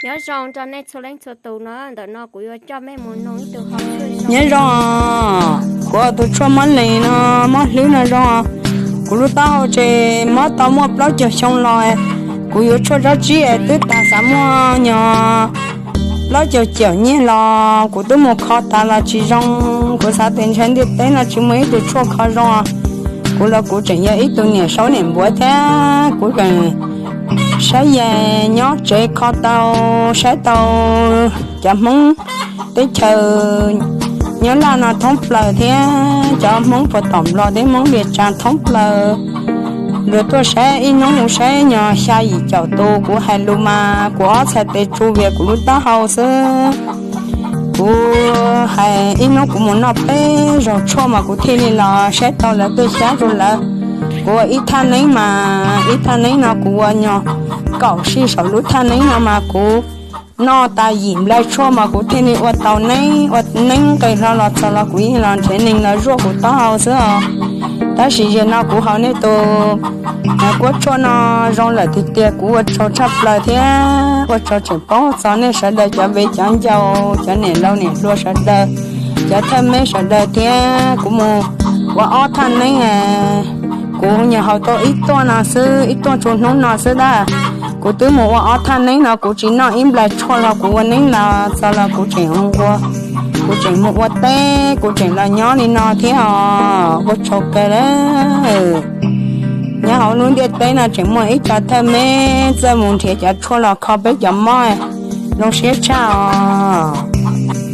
Nyob zoo rau nej txhua leej txhua tus no, ntawm no kuv yuav coj mej mus noj ib tug hau tshuaj zoo. Nyob zoo, kuv tus tshuaj mob lees no, mob hlwb no zoo. Kuv lub taub hau ces mob tau muaj plaub caug xyoo los, kuv yuav tshuaj dab tsi es twb tas xav muaj nyog plaub caug caum nyiaj los kuv twb mus kho tas los tsis zoo. Kuv xav tias ntshe ntiaj teb no tsis muaj ib tug tshuaj kho zoo. Kuv los kuv tseem yog ib tug niam saub niam npuav thiab kuv tseem saib yaig nyob tsev kho tau, saib tau cov Hmoob teb chaws Nyab Laj no thoob plaws thiab cov Hmoob puag tom Nplog thiab Hmoob Vias Cas thoob plaws. Luag tuaj saib ib hnub mus saib nyog xya yim caum tus, kuv hais lus mas kuv ob txhais tes tsuas vim kuv lub taub hau xwb. Kuv hais ib hnub kuv mus noj peb zaug tshuaj mas kuv thiaj li los saib tau lawv tej xyab rau lawv. Kuv ua ib thaj neeb mas ib thaj neeb no kuv ua nyog kaum sij saum lub thaj neeb no mas kuv noj tas yim nplai tshuaj mas kuv thiaj li ua tau neeb, ua neeb nqes hlo los txog los kuv yeej los nrhiav neeg los zuaj kuv taub hau xwb os. Tab sis zaum no kuv haus nej tus kuab tshuaj no zoo lawm tiag tiag, kuv ua tsaug tshaj plaws thiab ua tsaug tseem paub txog nej sawv daws cov viv cov ncaus, cov niam laus niam hluas sawv daws, cov thawj meb sawv daws thiab. Kuv mus ua ob thaj neeb, kuv nyuam haus tau ib tuaj no xwb, ib tuaj tsuas hnub no xwb tab. Kuv twb mus ua ob thaj neeb no kuv tsis noj ib nplai tshuaj los kuv ua neeb los txog los kuv tseem ua, kuv tseem mus ua teb, kuv tseem los nyob li no thiab os. Ua tsaug kawg lawm. Nyob hauv lub ntiaj teb no tseem muaj ib co thawj meb txawj mus nrhiav cov tshuaj los kho peb cov mob, zoo siab tshaj os.